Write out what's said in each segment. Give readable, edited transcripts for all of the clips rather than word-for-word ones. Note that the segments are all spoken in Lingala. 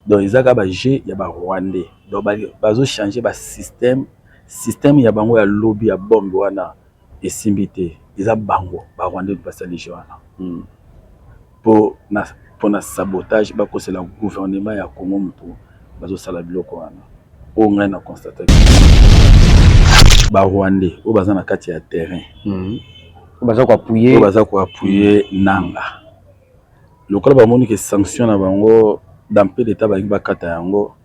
Donc eza kaka ba jeu ya ba rwandais. Donc bazo changer ba système, système ya bango ya lobi ya bombe wana esimbi te. Eza bango ba rwandais basali jeu wana. Po na pona sabotage bakosela gouvernement ya Congo mutu bazosala biloko wana. Oyo ngai na constataki. Ba rwandais oyo baza na kati ya terrain. Baza ko appuyer, oyo baza ko appuyer Nanga. Lokola bamoni ke sanction na bango dans peu de temps balingi bakata yango,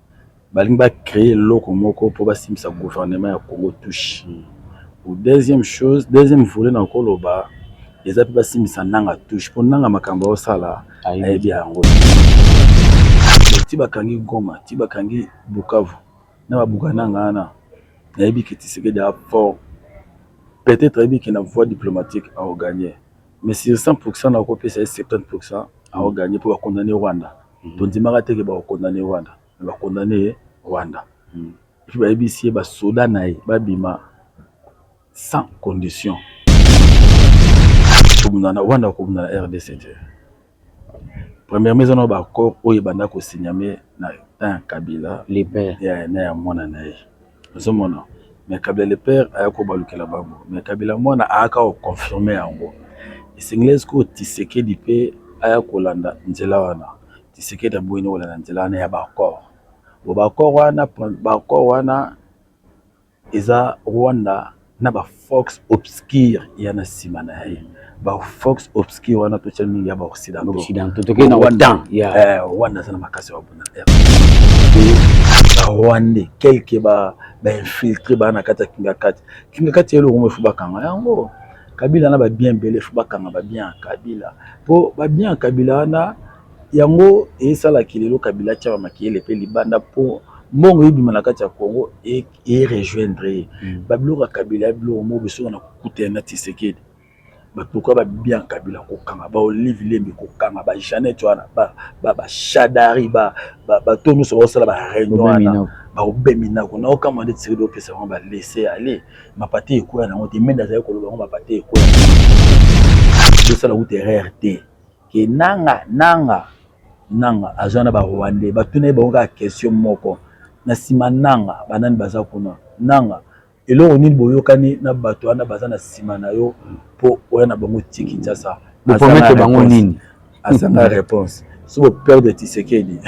balingi ba créer eloko moko mpo basimbisa gouvernement ya Congo touche. Deuxième chose, deuxième volet na koloba eza mpe basimbisa Nanga touche mpo Nanga makambo aosala ayebi yango. Ti bakangi Goma, ti bakangi Bukavu na babuka Nanga wana, nayebi ke Tshisekedi aza fort, peut-être ayebi ke na voie diplomatique akogagner. Mais sur 100% nakopesa ye 70% akogagner mpo bakondamner Rwanda. Tondimaka te ke bakokondamner Rwanda, mais bakondamner Rwanda. Et puis bayebisi ye basoda na ye babima sans condition. Kobunda na Rwanda, kobunda na RDC te. Premièrement eza na ba accord oyo ebanda kosigname na temps ya Kabila le père na ya mwana na ye. Ozomona, mais Kabila le père aya kobalukela bango, mais Kabila mwana ayaka koconfirmer yango. Esengeli sikoyo Tshisekedi mpe aya kolanda nzela wana. Tshisekedi aboyi kolanda nzela wana ya ba accord. Bo ba accord wana, ba accord wana eza Rwanda na ba force obscure ya na nsima na ye. Ba force obscure wana totia mingi ya ba occidentaux. Occidentaux tokei na OTAN. Rwanda aza na makasi ya babunda ba rwandais, quelque ba infiltré baa na kati ya Kingakati. Kingakati eloko moko efo bakanga yango. Kabila na ba bien ebele, efo bakanga ba bien ya Kabila, mpo ba bien ya Kabila wana yango esalaki lelo Kabila atia bamakeyele mpe libanda mpo mbongo ebima na kati ya Congo e rejoindre ye. Babiloko ya Kabila ya biloko moko biso na kokutana na Tshisekedi, bato lokola ba bien Kabila kokanga, ba Olive Lembe kokanga, ba Jeannette wana, ba Shadary, bato nyonso baosala ba réunion wana, baobemi nako naokama nde Tshisekedi opesa bango ba laisser aller. Mapate ekwea nango te. Mende azali koloba yango, mapate ekwea, tosala kuta erreur te ke Nanga Nanga Nanga aza na ba rwandais. Batuna ye bango kaka question moko na nsima Nanga, banani baza kuna? Nanga, eloko nini boyokani na bato wana baza na nsima na yo mpo oya na bango ti Kinshasa? Bopromettre bango nini? Azanga réponse. So boperdre Tshisekedi.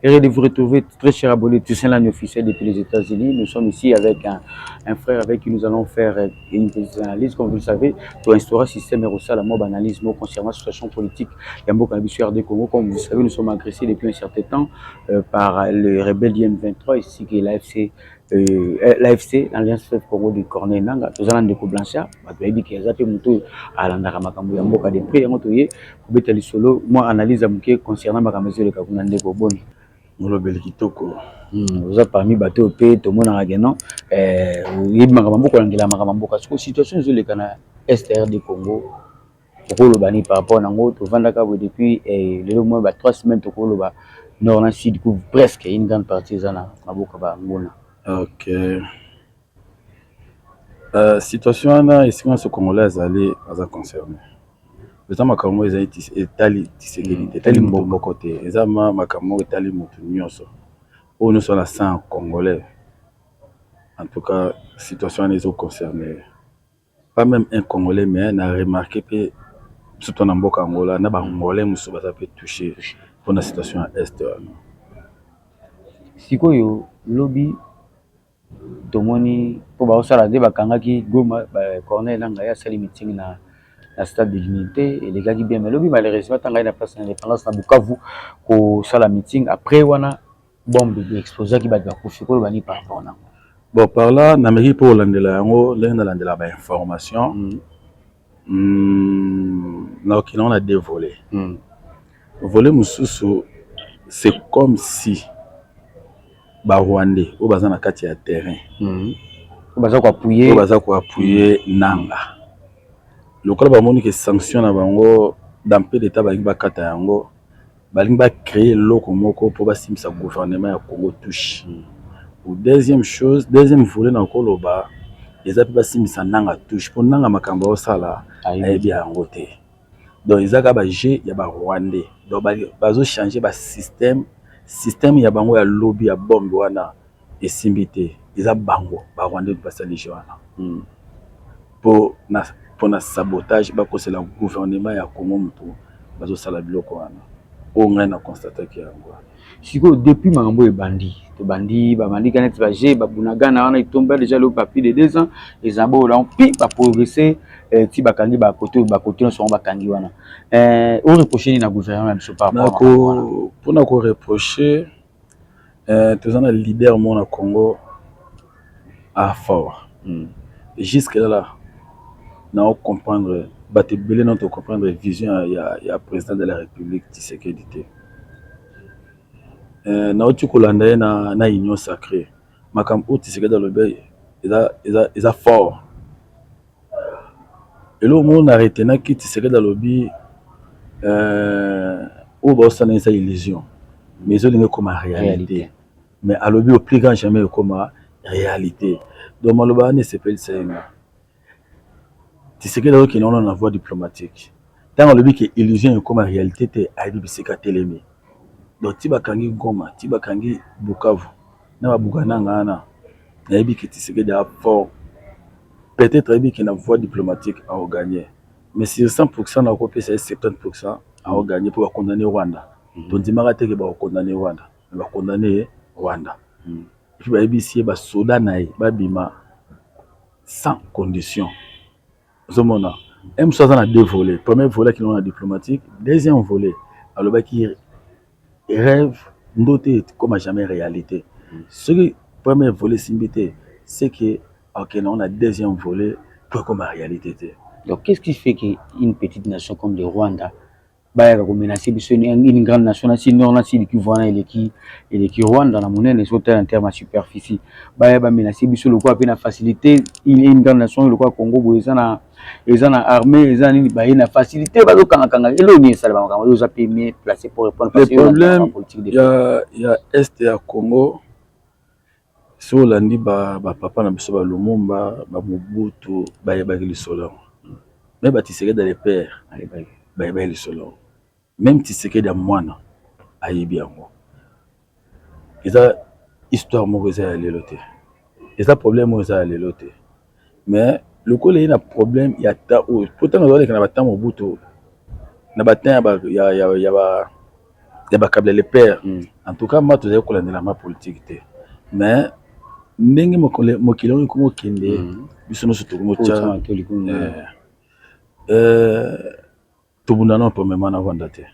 Heureux de vous retrouver, très cher abonné Toussaint Lani officiel depuis les États-Unis. Nous sommes ici avec un frère avec qui nous allons faire une petite analyse. Comme vous le savez, pour instaurer un système la mob analyse concernant la situation politique ya biso RD Congo. Comme vous le savez, nous sommes agressés depuis un certain temps par le rebelle du M23 ici qui est l'AFC. L'AFC, l'Alliance Fleuve Congo du Corneille Nanga, tozala ndeko Blanchard, bato bayebi ke aza mpe moto oyo alandaka makambo ya mboka de près. Yango toye kobeta lisolo, mwa analyse ya moke concernant makambo ezoleka kuna. Ndeko, boni? Molobeli kitoko. Oza parmi bato oyo mpe tomonaka ke non, oyebi makambo mboka, olandela makambo mboka. Sikoyo situation ezoleka na est RD Congo, tokoloba nini par rapport nango? Tovandaka boye depuis lelo mwa ba 3 semaines, tokoloba nord na sud couvre presque une grande partie eza na maboko banguna. Ok, situation wana, esika nyonso congolais azali, aza concerné. Eza makambo eza etali Tshisekedi te, etali moto moko te, eza ma makambo moko etali moto nyonso oyo nyonso na sang congolais. En tout cas situation wana ezoconcerne pas même un congolais, mais na remarqué mpe surtout na mboka Angola na baangolais mosusu baza mpe touché mpona situation ya est wana. Sikoyo lobi tomoni mpo baosala nde bakangaki Goma, Corneille Nanga ye asali meeting na stade de l'Unité, elekaki bien. Mais lobi malheureusement, ntango aye na place na indépendance na Bukavu kosala meeting, après wana bombe explosaki, bato bakufi. Koloba nini par rapport nango? Bon, par là nameki mpo kolandela yango ndenge nalandela bainformation. Naokende yango na deux volets. Volet mosusu, c'est comme si barwandais oyo baza na kati ya terrain oyo baza koappuyer, oyo baza koappuyer Nanga, lokola bamoni ke sanction na bango dans peu de temps balingi bakata yango, balingi bacréer eloko moko mpo basimbisa gouvernement ya Congo touche. Deuxième chose, deuxième volet na koloba Eza mpe basimbisa Nanga touche, mpo Nanga makambo aosala ayebi yango te. Donc eza kaka bajeu ya Barwandais. Donc bazochange basystème, système ya bango ya lobi ya bombe wana esimbi te. Eza bango Barwandais basali jeu wana mpona sabotage, bakosela gouvernement ya Congo. Motu bazosala biloko wana oyo ngai na constataki yango wana. Sikoyo, depuis makambo oyo ebandi, tobandi, babandi ka neti baje babunagana wana, etomba déjà lelo ba plus de 2 ans, eza boyo mpi baprogresse ti bakangi bakote oyo, bakote nyonso yango bakangi wana. Oreproche nini na gouvernement ya biso par rapport? Mpona koreproche, toza na leader moko na Congo a fort. Jusque là na comprendre bato ebele na tocomprendre vision ya président de la République Tshisekedi te. Nauti kolanda ye na Union sacrée. Makambo oyo Tshisekedi alobi eza fort. Eloko moko na retenaki, Tshisekedi alobi oyo baosala eza illusion, mais ezolinga ekoma réalité. Mais alobi au plus grand jamais ekoma réalité. Donc maloba wana esepelisa ye nga. Tshisekedi azokende wana na voie diplomatique. Ntango alobi ke illusion ekoma réalité te, ayebi bisika telemi. Donc ti bakangi Goma, ti bakangi Bukavu na babukananga wana, nayebi ke Tshisekedi aza fort. Peut-être ayebi ke na voie diplomatique aoganye, mais sur 100 %, nakopesa ye 70 % aoganye, mpo bakondamne Rwanda. Tondimaka te ke bakokondamne Rwanda, mais bakondamne Rwanda. Et puis bayebisi ye basoda na ye babima sans condition. Ozomona ye mosusu aza na deux volets. Premier volet, akende na diplomatique. Deuxième volet, alobaki rêve ndoto ekoma jamais réalité. Soki premier volet esimbi te, c'est que akende yango na deuxième volet po ekoma réalité te. Donc qu'est-ce qui fait que une petite nation comme le Rwanda bayaka komenace biso, une grande nation na si nord na sud Kivu wana eleki Rwanda na monene, soki otala en terme ya superficie, baya bamenace biso lokola mpe na facilité? Une grande nation lokola Congo boye, eza na armée, eza nini, baye na facilité, bazokangakanga. Eloko nini esala bamakambo oyo? Oza mpe mieux placé pour répondre. Le problème ya est ya Congo, soki olandi bapapa na biso, Balumumba, Bamobutu, bayebaki lisolo yango. Me baTshisekedi le père bayebaki lisolo yango. Même Tshisekedi ya mwana ayebi yango. Eza histoire moko eza ya lelo te, eza problème oyo eza ya lelo te. Mais lokola eye na problème ya ta oyo, po ntango azaleka na batemps Mobutu, na batemps ya baKabila le père, en tout cas ma tozali kolandela ma politique te. Mais ndenge mokili yango ekomi okende, biso nyonso tokomotya tobunda nano premièrement na Rwanda te.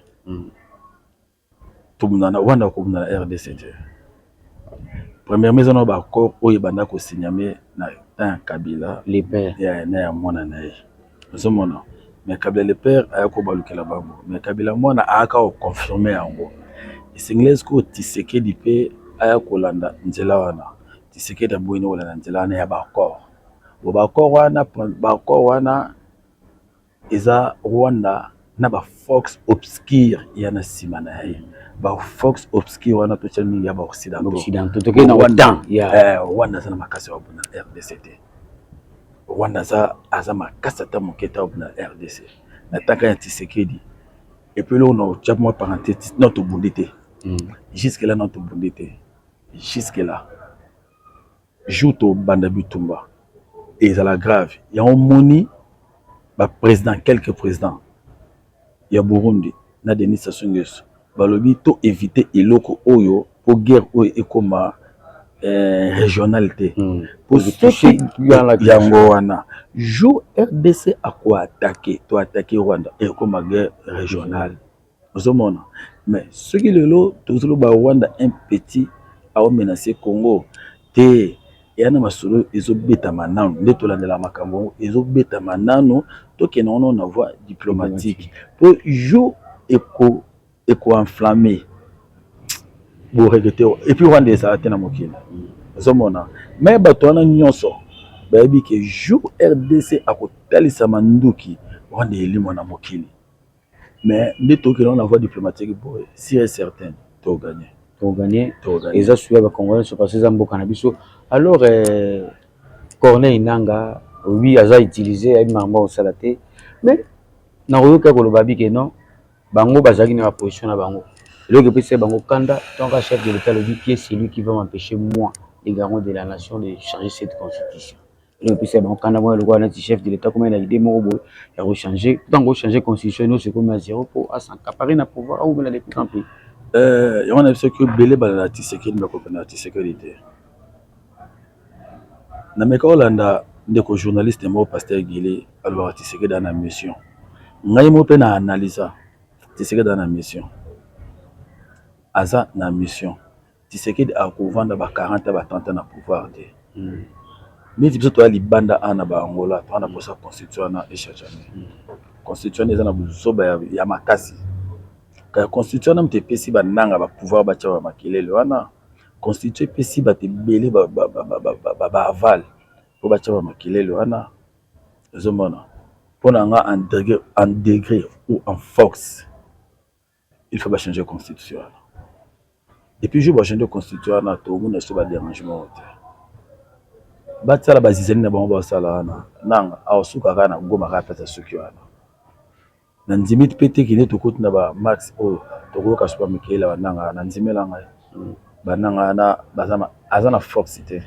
Tobunda na Rwanda, kobunda na RDC te. Premièrement, eza na baaccord oyo ebanda kosigname na temps ya Kabila na ya mwana na ye. Ozomona, mais Kabila le père aya kobalukela bango, mais Kabila mwana ayaka koconfirme yango. Esengeli sikoyo Tshisekedi mpe aya kolanda nzela wana. Tshisekedi aboyini kolanda nzela wana ya baaccord. Bo baaccord wana eza Rwanda na baforce obscure ya na nsima na ye. Baforce obscure wana totya mingi ya baoccidentaux. Rwanda aza na makasi ya babunda na RDC te. Rwanda aza makasi ata moke te na RDC na tanka ya Tshisekedi. Et puis eloko na otya mwa parenthèse, no tobundi te jusque là, no tobundi te jusque là. Jour tobanda bitumba, ezala grave. Yango moni baprésident, quelques présidents ya Burundi na Denis Sassou Nguesso balobi to éviter eloko oyo, po guerre oyo ekoma régional te. Po soki yango wana, jour RDC akoattaquer, to attaquer Rwanda, ekoma guerre régionale. Ozomona, mais soki lelo tozoloba Rwanda un petit aomenace Congo te, eya na masolo ezobetama nanu. Nde tolandela makambo yango ezobetama nanu, tokende wana na voie diplomatique, po jour ekoenflamme, boregretter. Et puis Rwanda ezala te na mokili. Ozomona, me bato wana nyonso bayebi ke jour RDC akotalisa manduki, Rwanda elimwa na mokili. Mais nde tokende na voie diplomatique boye, sûr et certain toganye. Toganye, eza suya bacongolais nyonso, parce eza mboka na biso. Alors Corneille Nanga, oui, aza utilisé, ayebi makambo akosala te, mais nakoyoka koloba bike non, bango bazalaki na baposition na bango. Eloko epesi bango kanda, tant chef de l'État alobi: "Qui est celui qui va m'empêcher, moi, les garants de la nation, de changer cette constitution?" Eloko epesi bango kanda moko lokola neti chef de l'État koma na idée moko boye ya kochanger. Ntango ochanger constitution nyonso, ekomi ya zéro mpo as'accaparer na pouvoir, aumela de plus en plus. Yango na biso, ebele balanda Tshisekedi, bakopenda Tshisekedi te. Na meka olanda ndeko journaliste moko, pasteur Gili, alobaka Tshisekedi aza na mission. Ngai moko mpe na analysa, Tshisekedi aza na mission, aza na mission. Tshisekedi akovanda ba 40, ba 30 na pouvoir te. Neti biso toya libanda awa na baangola, toza na mposa constitution wana echangeame. Constitution wana eza na bozoba ya makasi. Kaka constitution wana moto epesi bananga bapouvoir, batia bamakelele wana. Constitution epesi bato ebele baaval mpo batia bamakelele wana. Ozomona, mpo na nga, en degré ou en force, il faut bachanger constitution wana. Et puis jour bachanger constitution wana, tomona so badérangement te. Batiala bazizani na bango, basala wana. Nanga aosuka kaka na Goma, kaka pesa suki wana. Na ndimi mpe te kende tokoti na bamax oyo tokoyoka so bamikeyela bananga. Na ndimela ngai, bananga wana aza na force te,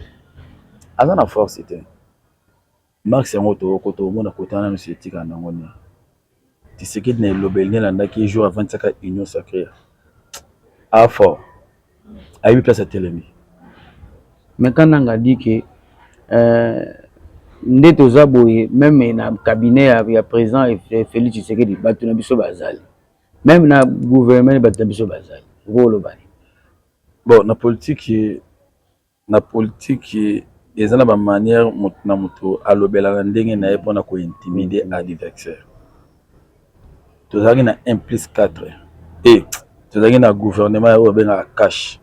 aza na force te. Max yango tokomona kota wana nyonso etikala nango nini. Tshisekedi na elobeli nde elandaki jour avantisaka Union sacrée, afort ayebi place atelemi. Mais quand Nanga dit que nde toza boye, même na cabinet ya président Félix Tshisekedi, bato na biso bazali, même na gouvernement bato na biso bazali, okoloba nini? Bon, na politique eza na bamanière na moto alobelaka ndenge na ye mpona kointimider adversaire. Tozalaki na 1 plus 4 e tozalaki na gouvernement oyo babengaka cash.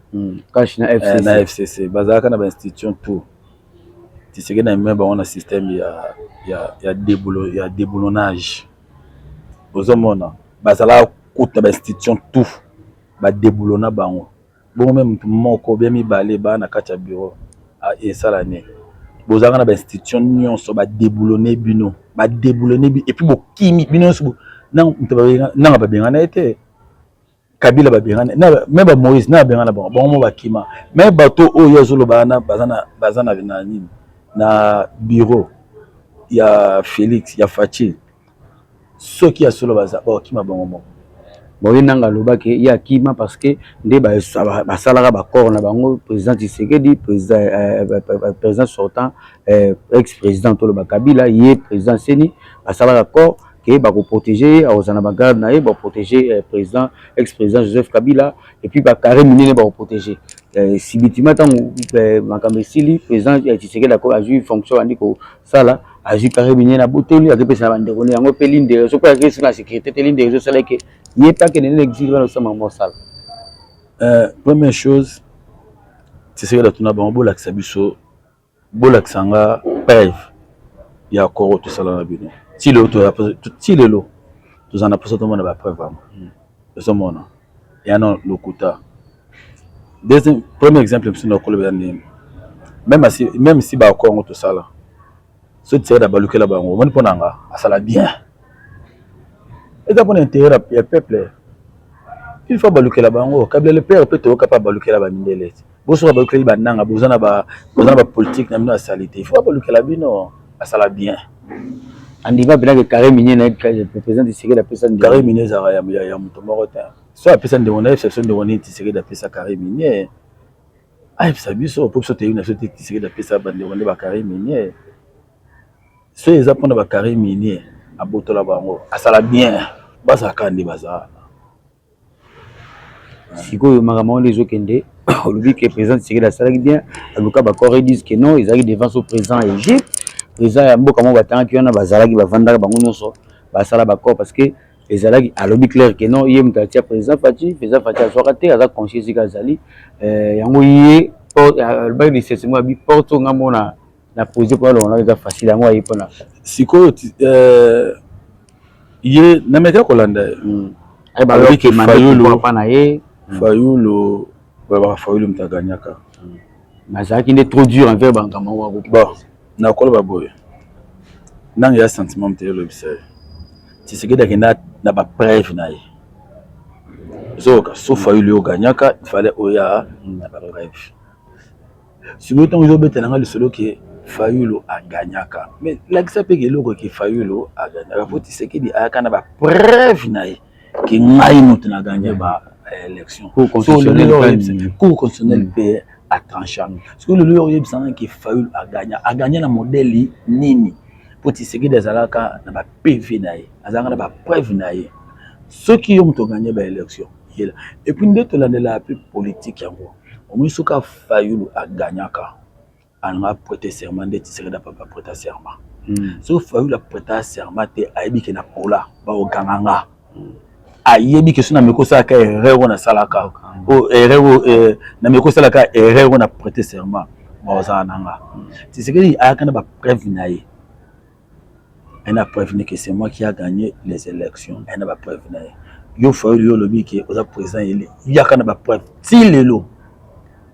Cash na FCC. Na FCC bazalaka na bainstitution tout. Tshisekedi na me bango na système ya déboulonnage. Ozomona, bazalaka kuta bainstitution tout, badéboulonna bango bongo. Me motu moko bia mibale baa na kati ya bureau esala nini? Bozalaka na bainstitution nyonso, badéboulonne bino, badéboulonne bino, et puis bokimi bino nyonso. Nanga babengana ye te, Kabila babengana me bamoïse na babengana bango, bango mo bakima. Me bato oyo azoloba wana baza na nini na bureau ya Félix, ya Fatshi? Soki ya solo baza, bakokima bango moko. Bon, ye Nanga alobaki ye akima parce que nde basalaka baaccord na bango, président Tshisekedi, président sortant, ex président toloba Kabila, ye président Seni, basalaka accord ke bakoprotéger ye, akozala na bagarde na ye, bakoprotéger président, ex président Joseph Kabila, et puis bacarré minene bakoprotéger. Subitement, ntango makambo esili, président Tshisekedi azwi fonction, andi kosala, azwi carré minene, aboteli, akepesa na bandeko ne yango. Mpe l'une des raisons mpo akesi na sécurité te, l'une des raisons osala ke ye mpe akende nene exil wana, osala makambo osala. Première chose, Tshisekedi atuna bango: "Bolakisa biso, bolakisa nga preuve ya accord oyo tosala na bino." Ti lelo, ti lelo tozala na mposa tomona bapreuve yango. Ozomona ya na lokuta. Deuxième, premier exemple mosusu na kolobela ndenge même si baaccord yango tosala, so Tshisekedi abalukela bango, omoni, mpo na nga asala bien, eza mpona intérêt ya peuple. Il faut balukela bango. Kabila le père mpe toyoka mpe abalukela bamindele te. Bosoka balukeli bananga, boza na bapolitique na bino ya saleté, il faut balukela bino. Asala bien. Andima mpenake carré minier na président Tshisekedi apesa. Carré minier ezalaka ya moto moko te. So apesa ndeko na yebisa biso ndeko nini Tshisekedi apesa carré minier. Ayebisa biso, mpo biso toyebi na biso te. Tshisekedi apesa bandeko nde bacarré minier? So eza mpona bacarré minier abotola bango, asala bien, bazalaka nde baza. Sikoyo makambo wana ezokende, olobi ke président Tshisekedi asalaki bien, aluka baaccord. Edise ke non, ezalaki devant so président ya Égypte, président ya mboka moko batangaki wana, bazalaki bavandaka bango nyonso, basala baaccord, parce que ezalaki, alobi clair ke non, ye moto atia président Fatshi. Président Fatshi azwaka te, aza conscient esika azali yango. Ye alobaki lisese abi porte nga mona na pose mpo alongola, eza facile yango aye mpona. Sikoyo ye nameka kolanda ye. Alobi ke Fayulu na ye. Fayulu, balobaka Fayulu moto aganyaka. Azalaki nde trop dur envers bangambo. Bon. Nakoloba boye, nanga ya sentiment moto elobisa ye. Tshisekedi akenda na bapreuve na ye. Ozoyoka, so Fayulu yo gagnaka, il fallait oya na bapreuve. Sikoyo ntango ezobetela nga lisolo ke Fayulu agagnaka, mais lakisa mpe eloko ke Fayulu agagnaka, po Tshisekedi ayaka na bapreuve na ye ke ngai moto na gagné ba élection. Cour constitutionnelle. Cour constitutionnelle mpe atrancha. Sikoyo lelo oyo oyebisanga ke Fayulu agagna, agagna na modèle nini? Po Tshisekedi azalaka na ba PV na ye, azalaka na bapreuve na ye. Soki yo moto ogagné ba élection, yela. Et puis nde tolandelaka mpe politique yango, omoni, soki Fayulu agagnaka, alinga prêter serment nde Tshisekedi apapa prêter serment. Soki Fayulu aprêter serment te, ayebi ke na pola baokanga nga, ayebi ke so na meki osalaka erreur oyo nasalaka, oyo erreur oyo na meki osalaka, erreur oyo na prêter serment, baozala na nga. Tshisekedi ayaka na bapreuve na ye, aye na preuve ne que c'est moi qui a gagné les élections, aye na bapreuve na ye. Yo Fayulu, yo olobi ke oza président élu, yaka na bapreuve. Ti lelo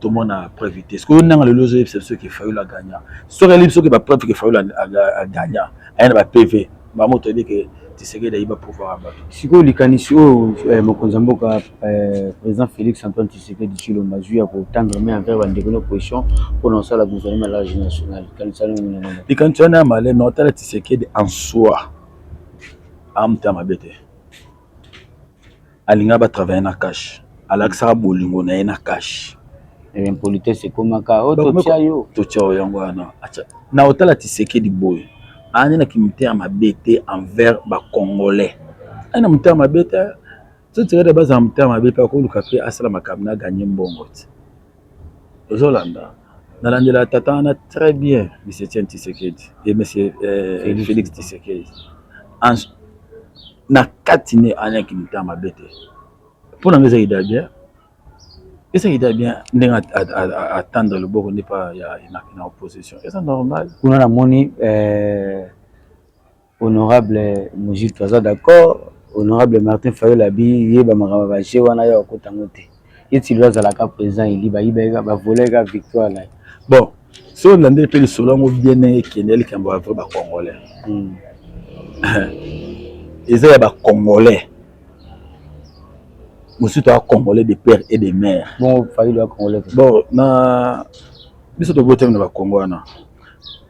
tomona preuve te. Soki oyo nanga lelo ozoyebisa biso ke Fayulu agagna, soki ayebi soki bapreuve ke Fayulu agagna, aye na baPV, bango toyebi ke Tshisekedi ayiba pouvoir ya bato. Sikoyo likanisi oyo mokonzi ya mboka, président Félix Antoine Tshisekedi Tshilombo, azwi ya kotendre main envers bandeko na opposition mpona kosala gouvernement large national, likanisi wana monango? Likanisi wana ya maleme. Otala, Tshisekedi en soi amutu ya mabe te. Alingaka batravaille na cash, alakisaka bolingo na ye na cash. Impolitesse ekomaka oyo totia yo. Totia oyo, yango wana na otala Tshisekedi boye, ayanaki motema mabe te envers bacongolais, aye na motema mabe te. So Tshisekedi bazala motema mabe mpe akoluka mpe asala makambo na aganye mbongo te. Ozolanda, nalandela tata wana très bien, monsieur Etienne Tshisekedi et monsieur Félix Tshisekedi, na kati ne anyaki motema mabe te. Mpo na ngo eza idée bien, eza idée bien ndenge atendre loboko nde pa na opposition, eza normal. Kuna namoni honorable Muzito aza d'accord, honorable Martin Fayulu abi ye bamakambo baje wana ye akotango te, ye ti lelo azalaka président élu, bayiba, bavoleka victoire na ye. Bon, so olandeli mpe lisolo yango bien, ndenge ekende, likambo ya vrai bacongolais, eza ya bacongolais mosusu toya congolais de père et de mère. Bon, Fayulu ya congolais? Bon, na biso tobotami na bakongo wana.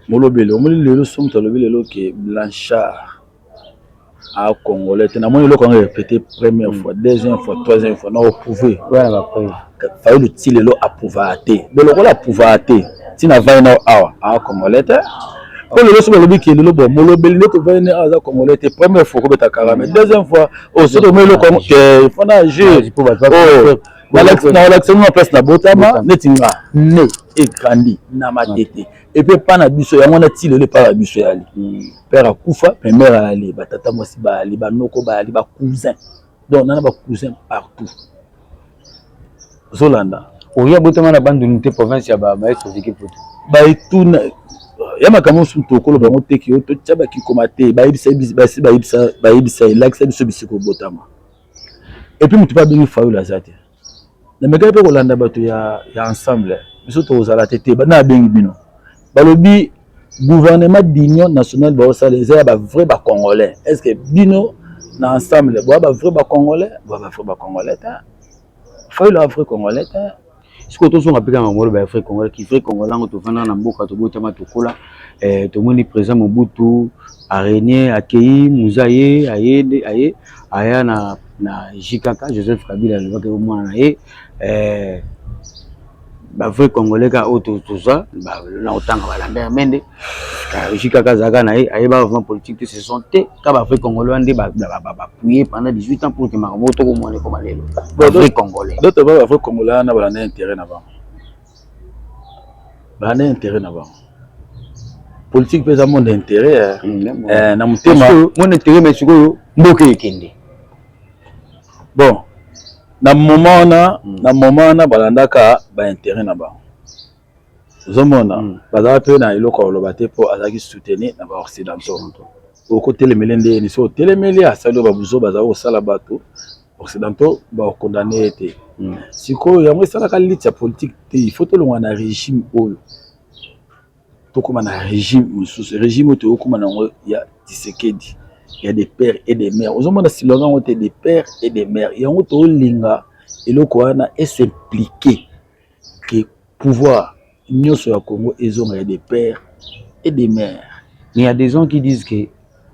Molobeli, omoni lelo, so moto alobi lelo ke Blanchard a congolais te, namoni eloko yango répété première fois, deuxième fois, troisième fois, na oprouve. Fayulu ti lelo aprouvaka te. Bo lokola aprouvaka te, ntina vai na awa a congolais te. Mpo lelo so balobi ke lelo, bon, molobeli nde tovai ne awa aza congolais te, première fois okobeta kaka, mais deuxième fois soki omoni eloko yango te, faut na agir. Na olakisa na place na botama, neti nga né et grandi na Matete, et puis epa na biso yango wana ti lelo, epa na biso yali père akufa, mais mère ayali, batata mwasi bayali, banoko bayali, bacousin, donc nana bacousin partout, ozolanda. Oyo abotama na Bandundu te, province ya bamaestro Ziki Poto. Baetuna ya makambo mosusu tokoloba yango te, ke totia bakikoma te, bayebisa basi, bayebisa, bayebisa, elakisa biso bisika obotama. Et puis moto mpe abengi Fayulu aza te. Namekaki mpe kolanda bato ya ensemble, biso tokozala te te na abengi bino, balobi gouvernement d'union nationale baosala eza ya bavrai bacongolais. Est ce que bino na ensemble boya bavrai bacongolais? Boya bavrai bacongolais te. Fayulu a vrai congolais te. Sikoyo tozonga mpe kaka moloba ya vrai congolais, ki vrai congolais yango. Tovanda na mboka, tobotama, tokola, tomoni président Mobutu arégné, akei, muza ye aye, aye aya na JKK, Joseph Kabila, alobaki mwana na ye. Bavrai congolais kaka oyo toza na kotanga, balambert Mende, JKK azalaka na ye, ayebaka vraiment politique te. Ce sont te ka bavrai congolais wana nde baappuye pendant 18 ans pour que makambo oyo tokomona ekoma lelo. Bavrai congolais. D'autre part, bavrai congolais wana balanda intérêt na bango, balanda intérêt na bango. Politique mpe eza monde intérêt na motema. Monde intérêt, mais sikoyo mboka ekende. Bon, na moment wana, na moment wana balandaka baintérêt na bango. Ozomona, bazalaka mpe na eloko ya koloba te, mpo azalaki soutenu na baoccidentaux. Okotelemeli ndeni? So otelemeli, asali oyo babuzo bazala kosala, bato occidentaux bakondane ye te. Sikoyo yango esalaka lutte ya politique te. Il faut tolongwa na régime oyo. Tokóma na régime mosusu, régime oyo toyokóma na yango ya Tshisekedi, ya des pères et des mères. Ozomona slogan yango te, des pères et des mères. Yango tolinga eloko wana es'impliquer ke pouvoir nyonso ya Congo ezonga ya des pères et des mères. Mais il y a des gens qui disent que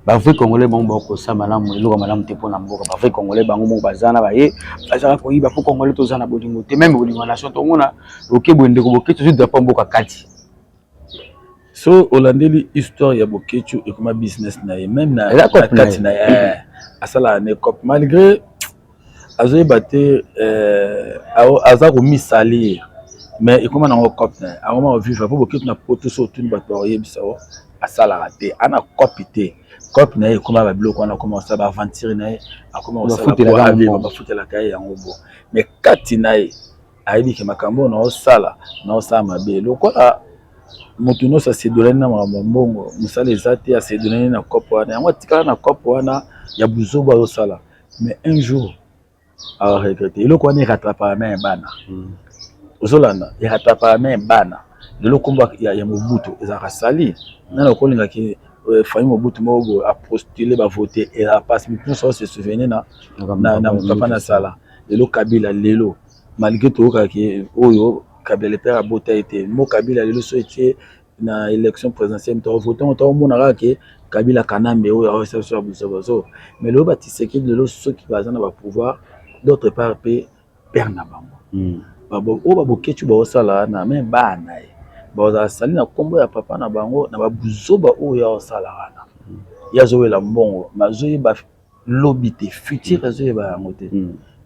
bavrai Congolais bango bakosa malamu, eloko malamu te mpona mboka. Bavrai Congolais bango moko baza na baye bazala koyiba, mpo Congolais toza na bolingo te, même bolingo ya nation. Tomona oke boye, ndeko boke, tozwi drapeau mboka kati. So olandeli histoire ya Boketshu, ekoma business na ye même na kati na ye, asalaka ne cop malgré azoyeba te, aza komisalir, mais ekoma nango cop na ye, akoma kovivre mpo Boketshu na poto. So otuni bato, bakoyebisa o asalaka te, ana cope te. Cope na ye ekoma babiloko wana, akoma kosala baaventure na ye, akoma kosala, bafutelaka ye yango. Bo mais kati na ye ayebi ke makambo oyo naosala, naosala mabe. Lokola moto nyonso asedolani na makambo ya mbongo, mosala eza te, asedolani na cope wana, yango atikala na cope wana ya buzoba azosala. Mais un jour aregretter. Eloko wana erattrapaka me bana, ozolanda, erattrapaka me bana. Lelo nkombo ya Mobutu ezalaka sali nani okolingaki famille Mobutu moko boye apostule, bavote, ezala mpasi. Motu nyonso ase souvenir na papa na sala. Lelo Kabila, lelo malgré toyokaki oyo Kabila le père abota ye te, mo Kabila lelo so etie na élection présidentielle, moto avote ngo, toomona kaka ke Kabila Kanambe oyo aosala biso ya buzoba. So mais lelo baTshisekedi, lelo soki baza na bapouvoir, d'autre part mpe père na bango oyo baBoketshu baosala wana, me bana ye bazala sali na nkombo ya papa na bango na babuzoba oyo aosala wana. Ye azowela mbongo, mais azoyeba lobi te, futur azoyeba yango te.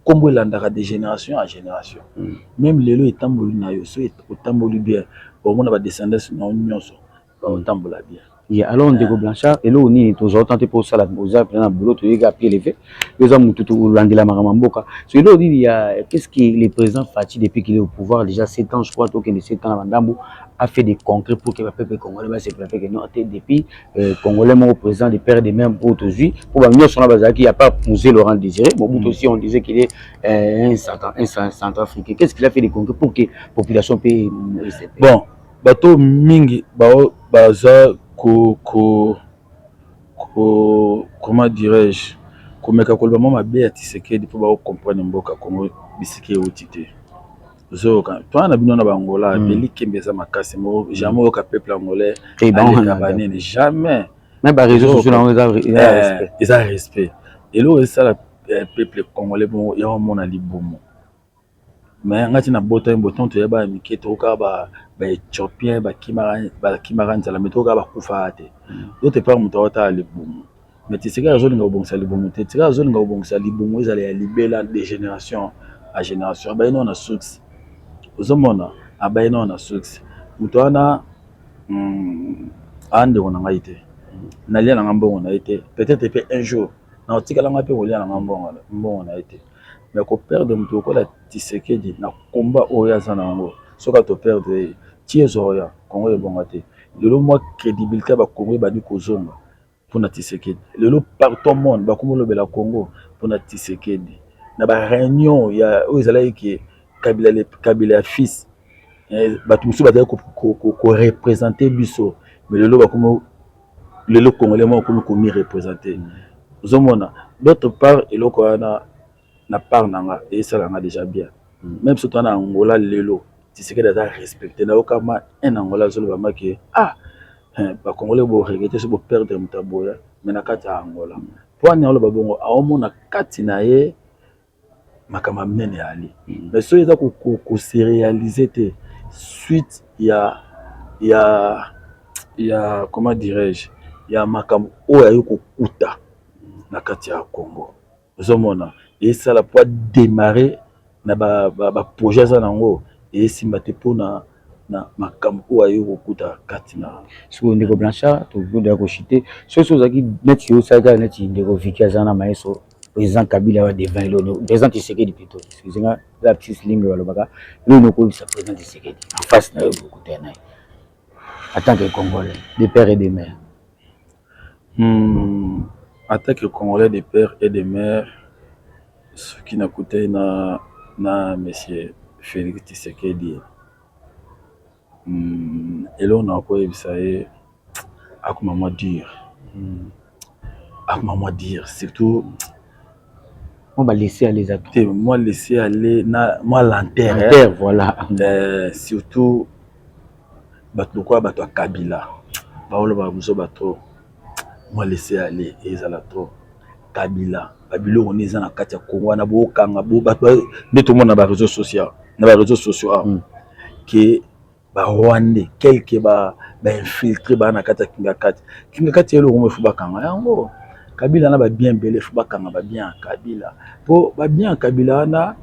Nkombo elandaka de génération en génération. Même lelo etamboli na yo, so otamboli bien, omona badescendance na yo nyonso baotambola bien. Yeah, alors ndeko Blanchard, eloko nini tozwa autant te mpo osala, oza mpenza na boulot, toyeka pied levé, yo oza motu olandela makambo ya mboka. So eloko nini ya, qu'est-ce que le président Fatshi, depuis qu'il est au pouvoir, déjà 7 ans je crois, tokende 7 ans na bandambu, a fait des concrets pour que bapeuple congolais basepela mpe ke non te, depuis congolais moko président de père de mère mpo tozwi, mpo banyonso wana bazalaki, à part Mzee Laurent Désiré Mobutu aussi, on disait qu'il est un Centrafricain. Qu'est-ce qu'il a fait de concret pour que population mpe? Bon, bato mingi baza ko ko ko comment dirais-je, komeka koloba mwa mabe ya Tshisekedi mpo bakocomprendre mboka Kongo bisika euti te. Ozoyoka towana na bino na Bangola, belikembe eza makasi moko, jamais oyoka peuple angolais aleka banini, jamais. Mais baréseau sociaux nango eza respect. Eza respect. Eloko esala peuple congolais bongo ya omona libumu. Mais nga ntina bota botan, toyeba ya mike, tokokaka baéthiopien bakimaka nzala, mais tokokaka bakufaka te. D'autre part, moto aotala libumu, mais Tshisekedi azolinga kobongisa libumu te. Tshisekedi azolinga kobongisa libumu ezala ya libela, de génération à génération. Abaye nao na source, ozomona, abaye nao na source. Moto wana aa ndeko na ngai te, nalia nanga mbongo na ye te. Peut-être mpe un jour na otikalanga mpe kolia nanga mbongo na ye te. Mais koperdre moto lokola Tshisekedi na komba oyo aza na yango, soki atoperdre ye ti ezoya, Kongo ebonga te. Lelo mwa crédibilité ya bakongo ebandi kozonga mpona Tshisekedi. Lelo partout au monde bakomi olobela Congo mpona Tshisekedi. Na baréunion ya oyo ezalaki ke Kabila, Kabila ya fils, bato mosusu bazali koreprésenter biso, mais lelo bakomi, lelo congolais moko akomi komi représenter, ozomona. D'autre part, eloko wana na part na nga esalanga déjà bien. Même soki toza na Angola lelo, Tshisekedi aza respecté. Nayokama un Angola azoloba make: "Ah, bacongolais boregretter so boperdre moto aboya." Mais na kati ya Angola, mpo ani aloba bongo? Aomona kati na ye makambo ya minene ali, mais soki eza kose réaliser te, suite ya comment dirais-je, ya makambo oyo aye kokuta na kati ya Congo, ozomona, esala po adémarrer na baprojet aza nango, esimba te mpona na makambo oyo aye kokuta kati na. Sikoyo ndeko Blanchard, tokoda koshite. Soki ozalaki neti osalaki neti ndeko Viki aza na mayeso, président Kabila wa devant eloni, président Tshisekedi plutôt, excusez nga, eza petite ligne balobaka, eloni okoyebisa président Tshisekedi en face na yo, bokutana na ye en tant que Congolais de père et de mère? En tant que Congolais de père et de mère, soki nakutani na monsieur Félix Tshisekedi, Eloko na koyebisa ye, akoma mwa dur, akoma mwa dur surtout. Mwa balaisser aller eza. Te, mwa laisser aller na mwa lenteur. Lenteur, voilà. Surtout bato lokola bato ya Kabila baoloba biso trop, mwa laisser aller ezala trop. Kabila, babiloko nde eza na kati ya Kongo wana, bokanga bato nde tomona na baréseau social, na baréseau sociaux awa, ke Barwandais, quelque bainfiltré baa na kati ya Kingakati. Kingakati, eloko moko efo bakanga yango. Kabila na babien ebele, efo bakanga babien ya Kabila, mpo babien ya Kabila wana,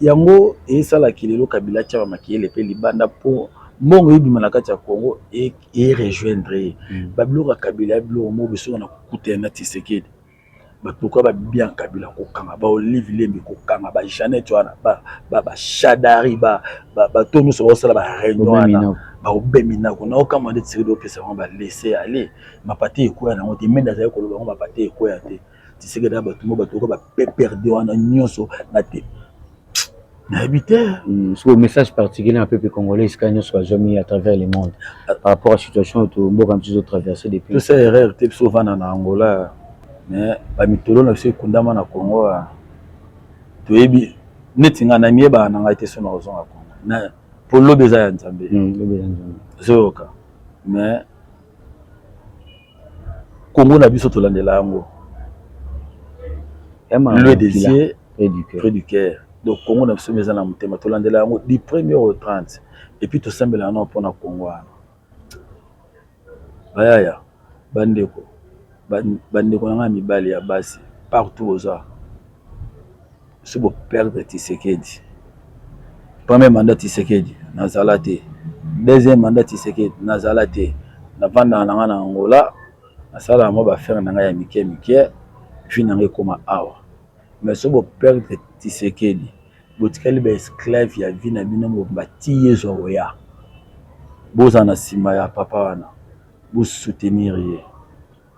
yango esalaki lelo Kabila atia bamakeyele mpe libanda, mpo mbongo ebima na kati ya Congo erejoindre ye. Babiloko ya Kabila ya biloko moko biso na kokutana na Tshisekedi, bato lokola babien Kabila kokanga, baOlive Lembe kokanga, baJanet wana, baShadary, bato nyonso baosala baréunion wana, baobeminako naokama nde Tshisekedi opesa bango balaisser aller. Mapate ekwea nango te. Mende azali koloba yango, mapate ekwea te. Tshisekedi ya bato mo, bato lokola baPPRD wana nyonso na te, nayebi te. Sikoyo, message particulier na peuple congolais esika nyonso bazwami à travers le monde par rapport à situation oyo mboka mosusu ezotraverse depuis. Tosa erreur te. Biso ovanda na Angola, mais bamitolo na biso ekundama na Congo. Toyebi neti ngai namiyebaka na ngai te so na kozonga Congo, po lobi eza ya Nzambe. Ozoyoka? Mais Congo na biso, tolandela yango loin des yeux, près du cœur. Donc Congo na biso eza na motema, tolandela yango du premier au 30, et puis tosambela yango mpona Congo wana. Bayaya, bandeko, bandeko na ngai mibali, ya basi, partout oza, so boperdre Tshisekedi. Premier mandat Tshisekedi, nazala te. Deuxième mandat Tshisekedi, nazala te. Navandaka na ngai na Angola, nasalaka mwa baaffaire na ngai ya mike mike, vie na ngai ekóma awa. Mais so boperdre Tshisekedi, botikali baesclave ya vie na bino mobimba ti ye zwa koya. Bozala na nsima ya papa wana, bosoutenir ye,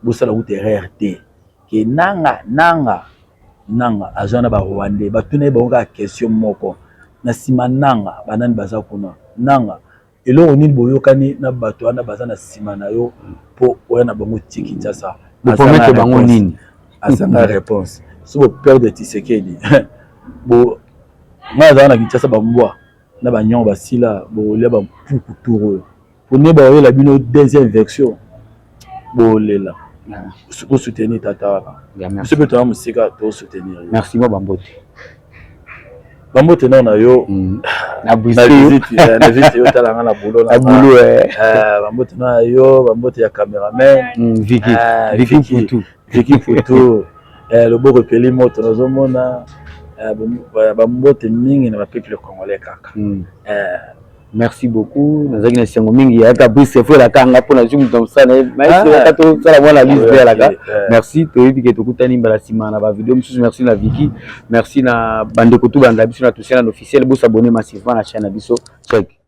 bosala kuta erreur te ke nanga nanga nanga azwa na Barwandais. Batuna ye bango kaka question moko: na nsima nanga, banani baza kuna? Nanga, eloko nini boyokani na bato wana baza na nsima na yo mpo oya na bango ti Kinshasa? Bopromettre bango nini? Azanga réponse. So boperdre Tshisekedi, bo ngai azala na Kinshasa, bambwa na banyongo basila, bokolia bampuku tour oyo, po nde baoyela bino deuxième version, bolela. Bosoutenir tata wana, biso mpe toza mosika, tosoutenir. Merci, mwa bambote. Bambote nao na yo. Na visite, na visite yo, otalanga na boulot. Na boulot. Bambote nao na yo, bambote ya cameraman. Viki, Viki Putu. Viki Putu, loboko epeli moto, nazomona. Bambote mingi na bapeuple congolais kaka. Merci beaucoup. Nazalaki na esengo mingi yayaka Brice fo elaka nga mpo nazwi moto ya mosala na ye, tosala mwana lise mpe elaka. Merci, toyebi ke tokutani mbala nsima na bavideo mosusu. Merci na Viki, merci na bandeko tu balanda biso na Tosia na officiel. Bosabonner massivement na chaîne na biso. Check.